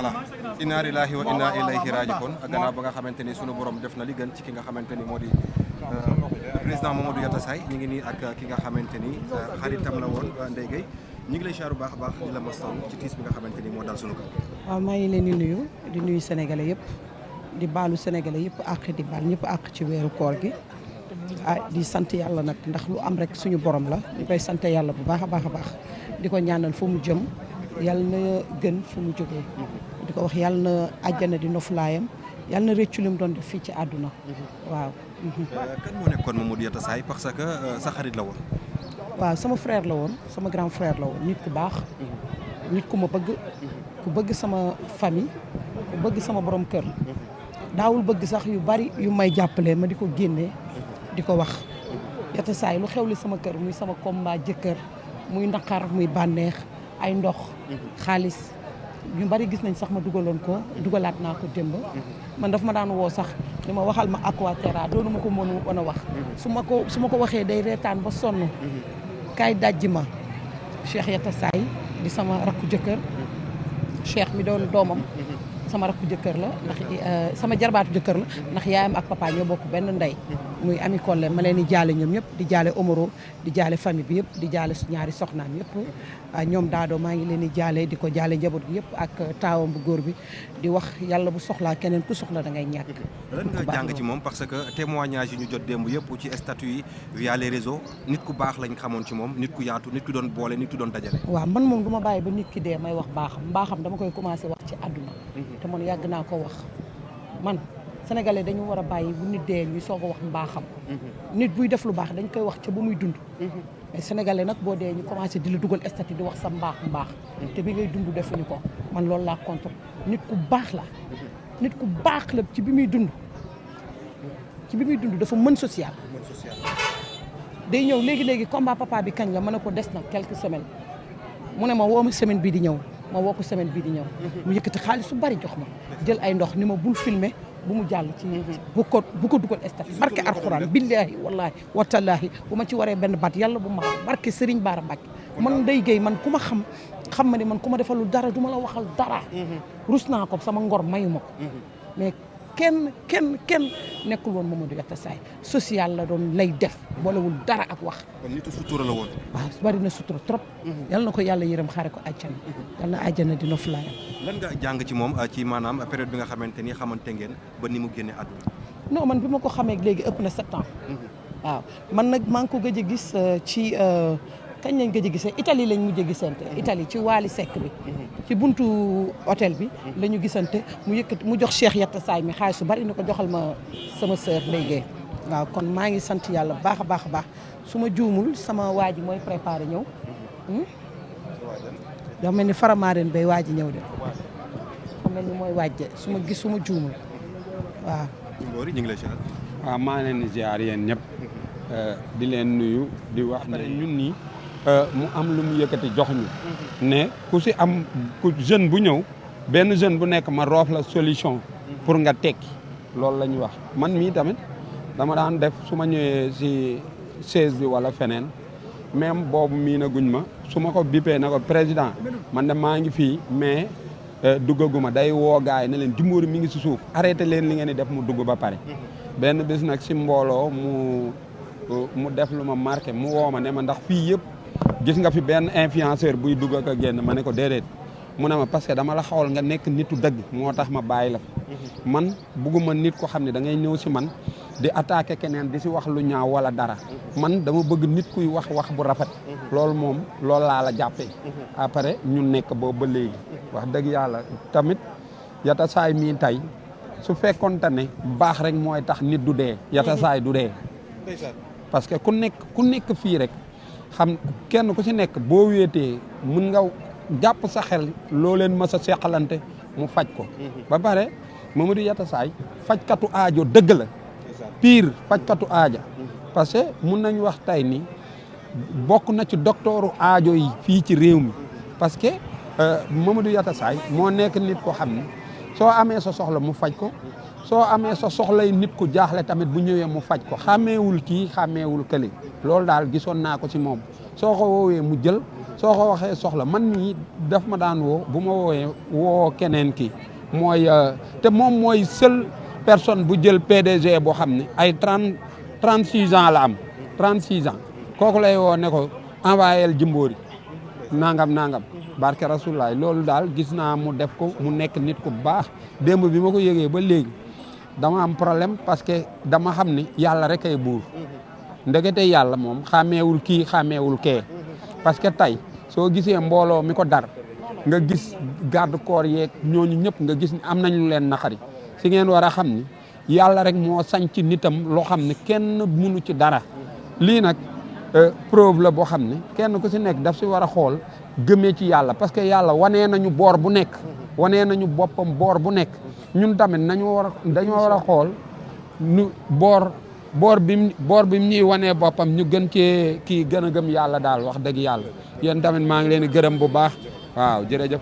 voilà inna lillahi wa inna ilayhi raji'un gannaaw ba nga xamante ni sunu borom def na li gën ci ki nga xamante ni moo di président Mamadou Yatassaye ñu ngi nii ak ki nga xamante ni xaritam la woon Ndeye Gueye ñu ngi lay xaaru baax a baax di la mastaw ci tiis bi nga xamante ni moo dal sunu kaw. waaw maa ngi leen di nuyu sénégalais yëpp di baalu sénégalais yëpp àq di baal ñëpp àq ci weeru koor gi di sant yàlla nag ndax lu am rek suñu borom la ñu koy sant yàlla bu baax a baax a baax di ko ñaanal fu mu jëm yàlla na gën fu mu jógee di ko wax yàlla na àjjana di noflaayam yàlla na rëccu li mu doon def fii ci àdduna waaw. kan moo nekkoon Mamadou Yatassaye parce que sa xarit la woon. waaw sama frère la woon sama grand frère la woon nit ku baax nit ku ma bëgg ku bëgg sama famille ku bëgg sama borom kër daawul bëgg sax yu bari yu may jàppale ma di ko génnee di ko wax Yatassaye lu xewli sama kër muy sama combat jëkkër muy naqar muy bànneex ay ndox xaalis ñu bari gis nañ sax ma dugalaat naa ko démb man daf ma daan woo sax ni ma waxal ma Aquaterra doonu ma ko mën a wax su ma ko waxee day reetaan ba sonn kaay dajji ma Cheikh Yatassaye di sama rakku jëkkër Cheikh mi doon doomam sama rakku jëkkër la ndax sama jarbaatu jëkkër la ndax yaayam ak papa ñoo bokk benn ndey muy Ami Collé ma leen di jaale ñoom ñëpp di jaale Omaro di jaale famille bi yëpp di jaale ñaari soxnaam yëpp ñoom daadoo maa ngi leen di jaale di ko jaale njaboot gi yëpp ak taawam bu góor bi di wax yàlla bu soxlaa keneen ku soxla da ngay ñàkk. lan nga jàng ci moom parce que témoignage yi ñu jot démb yëpp ci statut yi via les réseaux nit ku baax lañ xamoon ci moom nit ku yaatu nit ku doon boole nit ku doon dajale. waaw man moom du ma bàyyi ba nit ki dee may wax mbaaxam dama koy commencé wax ci àdduna te man yàgg naa ko wax man sénégalais dañu war a bàyyi bu nit dee ñu soog a wax mbaaxam nit buy def lu baax dañ koy wax ca ba muy dund mais sénégalais nag boo dee ñu commencé di la dugal statut di wax sa mbaax te bi ngay dund defuñu ko man loolu laa contre nit ku baax la nit ku baax la ci bi muy dund dafa mën social day ñëw léegi combat papa bi kañ la mën a ko des na quelques semaines mu ne ma woo ma semaine bii di ñëw ma woo ko semaine bii di ñëw mu yëkkati xaalis su bari jox ma jël ay ndox ni ma bul filmer bu mu jàll ci bu ko dugal statut barke alxuraan billaahi wallaahi watallaahi bu ma ci waree benn baat yàlla bu ma barke Serigne Bara Mbacke man Ndeye Gueye man ku ma xam ma ne man ku ma defalul dara du ma la waxal dara rus naa ko sama ngor mayu ma ko mais kenn nekkul woon Mamadou Yatassaye social la doon lay def boolewul dara ak wax. kon nitu sutura la woon. waaw bari na sutura trop. yal na ko yàlla yërëm xaare ko àjjana. yal na àjjana dina fulaayam. lan nga jàng ci moom ci maanaam période bi nga xamante ni xamante ngeen ba ni mu génne àdduna. non man bi ma ko xamee léegi ëpp na 7 ans. waaw man nag maa ngi ko gëj a gis ci. kañ lañ gëj a gisee Italie lañ mujj a gisante Italie ci Waali Seck bi ci buntu hôtel bi la ñu gisante mu jox Cheikh Yatassaye mi xaalis su bari ni ko joxal ma sama sœur Ndeye Gueye waaw kon maa ngi sant yàlla baax a baax su ma juumul sama waa ji mooy préparé ñëw dafa mel ni Faramareen bay waa ji ñëw de dafa mel ni mooy waaj de su ma juumul waaw. Mbori ñu ngi lay ziar. waaw maa leen di ziar yéen ñëpp di leen nuyu di wax ne ñun nii mu am lu mu yëkkati jox ñu ne ku si am ku jeune bu ñëw benn jeune bu nekk ma roof la solution pour nga tekki loolu la ñuy wax man mii tamit dama daan def su ma ñëwee si chaise bi wala feneen même boobu mii na guñ ma su ma ko bippee na ko président man de maa ngi fii mais duggaguma day woo gaay ne leen Jimbori mi ngi si suuf arrêté leen li ngeen di def mu dugg ba pare benn bis nag si mbooloo mu def lu ma marqué mu woo ma ne ma ndax fii yëpp gis nga fi benn influenceur buy dugg ak a génn ma ne ko déedéet mu ne ma parce que dama la xawal nga nekk nitu dëgg moo tax ma bàyyi la man bugguma nit ko xam ne da ngay ñëw si man di attaqué keneen di si wax lu ñaaw wala dara man dama bëgg nit kuy wax bu rafet loolu moom loolu laa la jàppee après ñu nekk boobu ba léegi wax dëgg yàlla tamit Yatassaye mii tey su fekkonte ne baax rek mooy tax nit du dee Yatassaye du dee parce que ku nekk fii rek xam kenn ku ci nekk boo wéetee mun nga jàpp sa xel loo leen mës a seqalante mu faj ko ba pare Mamadou Yatassaye fajkatu aajo dëgg la pire fajkatu aaja parce que mun nañu wax tey ni bokk na ci doktooru aajo yi fii ci réew mi parce que Mamadou Yatassaye moo nekk nit ko xam ne soo amee sa soxla mu faj ko soo amee sa soxlay nit ku jaaxle tamit bu ñëwee mu faj ko xàmmeewul kii xàmmeewul kële loolu daal gisoon naa ko ci moom soo ko woowee mu jël soo ko waxee soxla man mii daf ma daan woo bu ma woowee woo keneen ki mooy te moom mooy seule personne bu jël PDG boo xam ne ay 36 ans la am 36 ans kooku lay woo ne ko envoyé Jimbori nangam barke Rasulaay loolu daal gis naa mu def ko mu nekk nit ku baax démb bi ma ko yëgee ba léegi dama am problème parce que dama xam ni yàlla rek ay buur ndekete yàlla moom xàmmeewul kii xàmmeewul kee parce que tey soo gisee mbooloo mi ko dar nga gis garde corps yeeg ñooñu ñëpp nga gis ni am nañ lu leen naqari si ngeen war a xam ni yàlla rek moo sañ ci nitam loo xam ne kenn munu ci dara lii nag preuve la boo xam ne kenn ku si nekk daf si war a xool gëmee ci yàlla parce que yàlla wanee nañu boor bu nekk wanee nañu boppam boor bu nekk ñun tamit dañoo war a xool nu boor bi ñuy wanee boppam ñu gën cee kii gën a gëm yàlla daal wax dëgg yàlla yéen tamit maa ngi leen di gërëm bu baax waaw jërëjëf